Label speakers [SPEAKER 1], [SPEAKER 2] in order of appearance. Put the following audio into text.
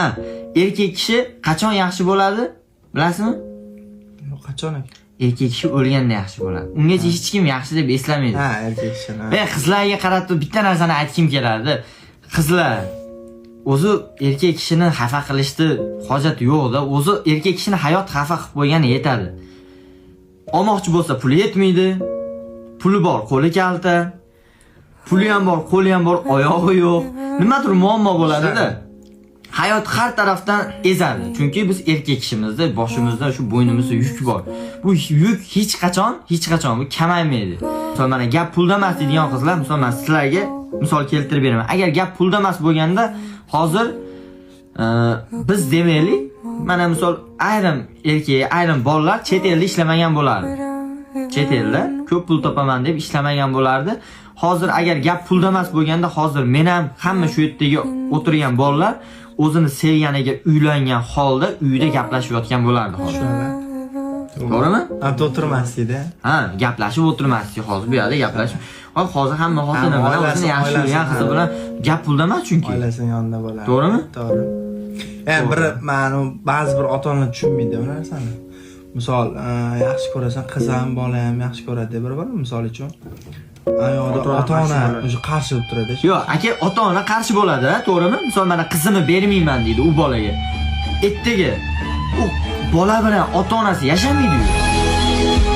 [SPEAKER 1] Ha, erkak kishi qachon yaxshi bo'ladi? Bilasizmi?
[SPEAKER 2] Yo'q, qachon aka?
[SPEAKER 1] Erkak kishi o'lganda yaxshi bo'ladi. Ungacha hech kim yaxshi deb eslamaydi.
[SPEAKER 2] Ha, erkak kishini.
[SPEAKER 1] Men qizlarga qarab turib bitta narsani aytgim keladi. Qizlar o'zi erkak kishini xafa qilishni hojati yo'q-da. O'zi erkak kishini hayot xafa qilib qo'ygani yetadi. Olmoqchi bo'lsa puli yetmaydi. Puli bor, qo'li kalta. Puli ham bor, qo'li ham bor, oyog'i yo'q. Nimadir muammo bo'ladi-da. Hayot har tarafdan ezadi. Chunki biz erkak kishimizda, boshimizda shu bo'ynimizda yuk bor. Bu yuk hech qachon, hech qachon bu kamaymaydi. Misol mana gap pulda emas deydigan qizlar, misol men sizlarga misol keltirib beraman. Agar gap pulda emas bo'lganda, hozir biz demaylik, mana misol ayrim erkak, ayrim bolalar chet elda ishlamagan bo'lardi. Chet elda ko'p pul topaman deb ishlamagan bo'lardi. Hozir agar gap pulda emas bo'lganda, hozir men ham hamma shu yerdagi o'tirgan bolalar o'zini sevganiga uylangan holda uyda gaplashib yotgan bo'lardi hozir. To'g'rimi?
[SPEAKER 2] Ha, o'tirmasdi-da.
[SPEAKER 1] Ha, gaplashib o'tirmasdik hozir bu yerda gaplashib. Hozir hamma xotini bilan o'zini yaxshi ko'rgan qizi bilan gap pulda emas chunki.
[SPEAKER 2] Oilasini yonida bo'ladi.
[SPEAKER 1] To'g'rimi?
[SPEAKER 2] To'g'ri. Yani bir ma'no ba'zi bir ota-onalar tushunmaydi bu narsani. Misol, yaxshi ko'rasan, qiz ham, bola ham yaxshi ko'radi bir-birini, misol uchun. Yo'qda ota-ona o'sha qarshi bo'lib turadi.
[SPEAKER 1] Yo'q, aka, ota-ona qarshi bo'ladi, to'g'rimi? Misol mana qizimni bermayman deydi u bolaga. Ertaga u bola bilan ota-onasi yashamaydi-yu.